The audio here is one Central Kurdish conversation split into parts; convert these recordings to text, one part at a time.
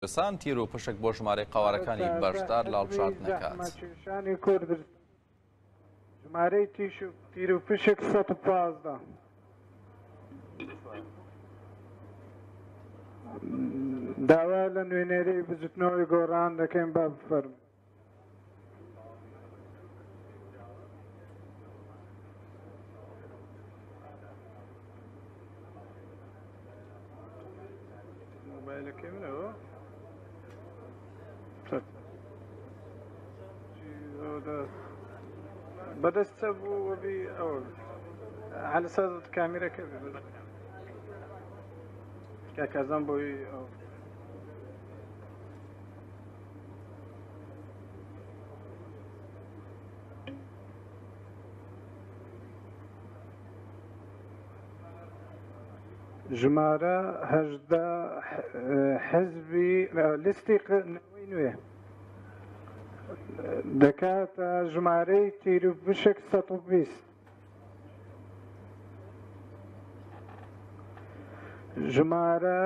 کوردستان تیر و پشک بۆ ژمارەی قەوارەکانی بەشدار لە هەڵبژاردنەکات. زەحمەتکێشانی کوردستان ژمارەی تیر و پشک 115. داوا لە نوێنەری بزوتنەوەی گۆڕان دەکەین با بفەرموو. مۆبایلەکەی منەوە بەدەست بوو وەبی ئەوە على اساس كاميرا كيف کاکازان بۆی ئەو ژمارە 18 حزبی لیستی نەوەی نوێ دەکاتە ژمارەی تیروپشک 120. ژمارە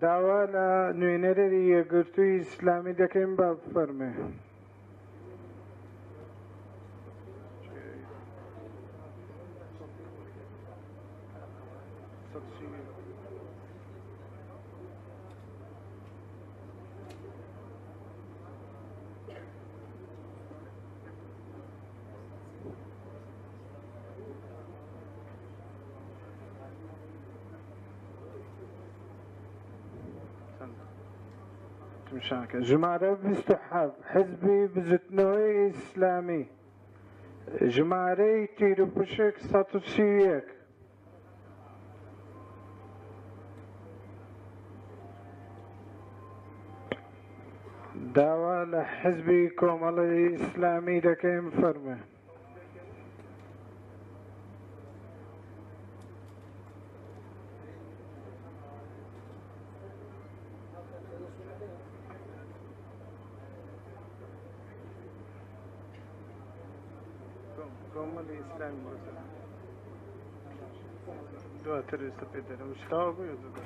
داوا لە نوێنەری یەکگرتووی ئیسلامی دەکەین با بفەرمێ. ژمارە 27 حزبی بزوتنەوەی ئیسلامی ژمارەی تیروپشک 131. داوا لە حزبی کۆمەڵی ئیسلامی دەکەین فەرمێ. کۆمەڵی ئیسلامی دواتر ئێستا پێ دەرم شتاوە بوو دوو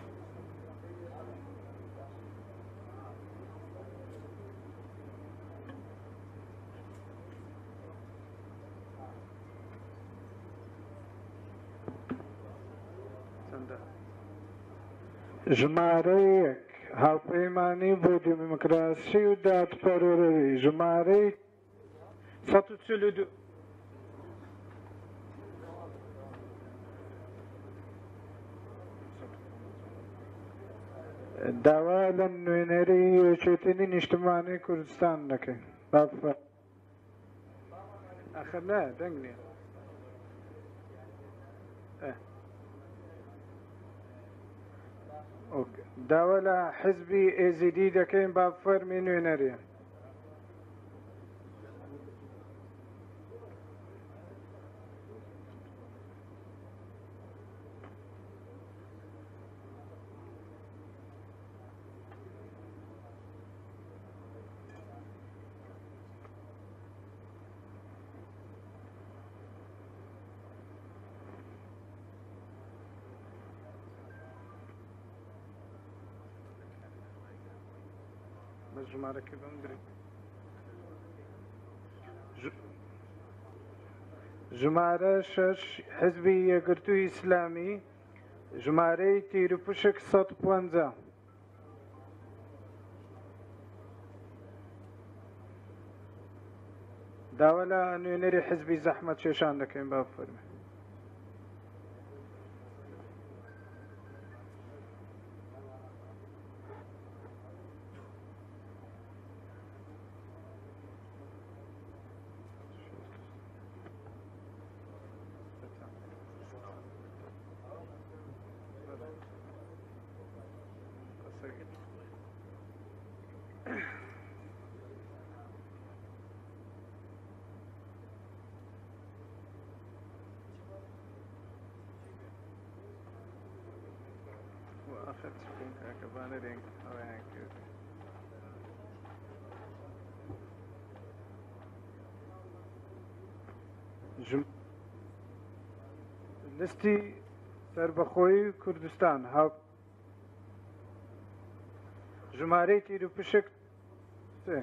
ژمارە یەک هاوپەیمانی بۆ دیموکراسی و دادپەروەری ژمارەی 142. داوا لە نوێنەری یەکێتیی نیشتمانی کوردستان دەکەین ئەخر نا دەنگ نییە. داوا لە حزبی ئێزیدی دەکەین با فەرمی نوێنەری. ژمارەکە بم درێ ژمارە شەش حزبی یەکگرتووی ئیسلامی ژمارەی تیروپشک 150. داوا لە نوێنەری حزبی زەحمەت کێشان دەکەین با بفەرمێ. لیستی سەربەخۆیی کوردستان هاو. ژمارەی تیروپشک سێ.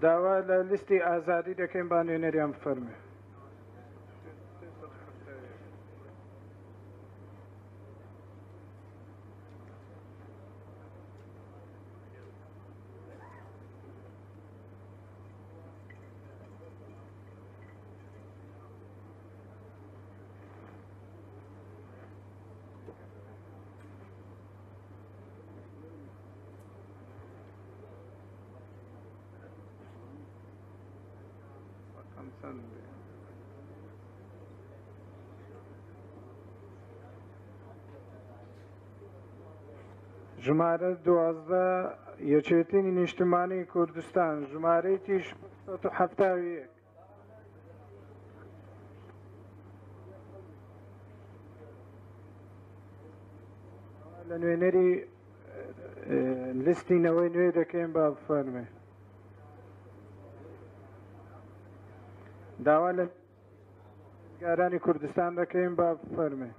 داوا لە لیستی ئازادی دەکەین با نوێنەریان بفەرمێ. ژمارە 12 یەکێتی نیشتمانی کوردستان ژمارەی تیش 171. لە نوێنەری لیستی نەوەی نوێ دەکەین با بفەرمێ. داوا لە گارانی کوردستان دەکەین با بفەرمێ.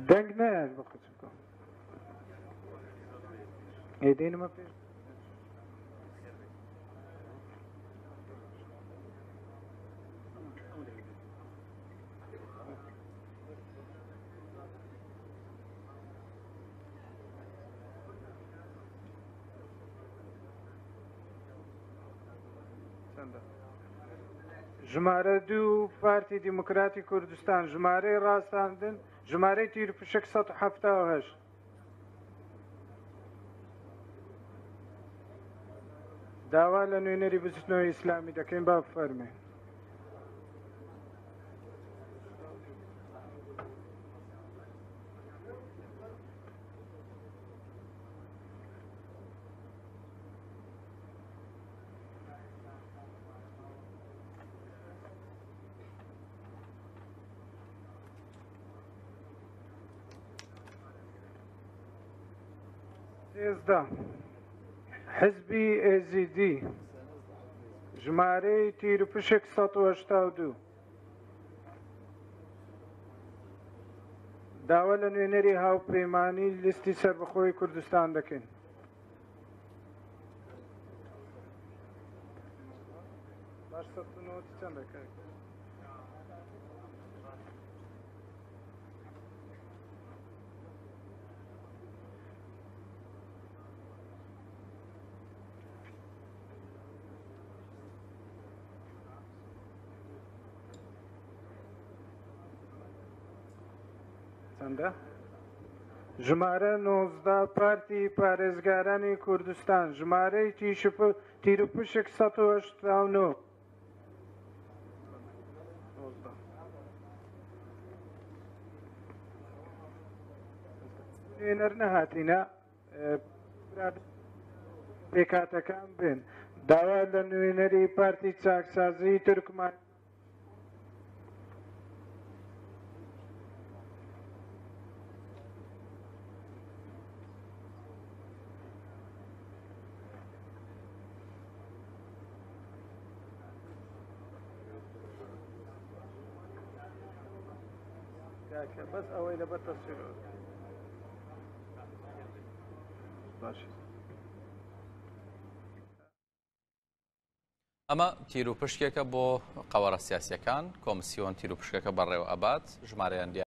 دەنگ نایات بقچم بکەم. ئێدێنمە پێش. ژمارە دوو پارتی دیموکراتی کوردستان ژمارەی ڕاستاندن ژمارەی تیرپشک 178. داوا لە نوێنەری بزوتنەوەی ئیسلامی دەکەین با بفەرمێ. سێزدە حزبی ئێزیدی ژمارەی تیروپشک 182. داوا لە نوێنەری هاوپەیمانی لیستی سەربەخۆی کوردستان دەکەین. باش 190 چەند دەکەن؟ چەندە؟ ژمارە 19 پارتی پارێزگارانی کوردستان ژمارەی تیروپشک 189. نوێنەر نەهاتینە پێکاتەکان بێن. داوا لە نوێنەری پارتی چاکسازی تورکمان بەس ئەوەی لەبەر تەسویر باش. ئەمە تیروپشکێکە بۆ قەوارە سیاسیەکان، کۆمسیۆن تیروپشکەکە بەڕێوە ئەبات، ژمارەیان دیار.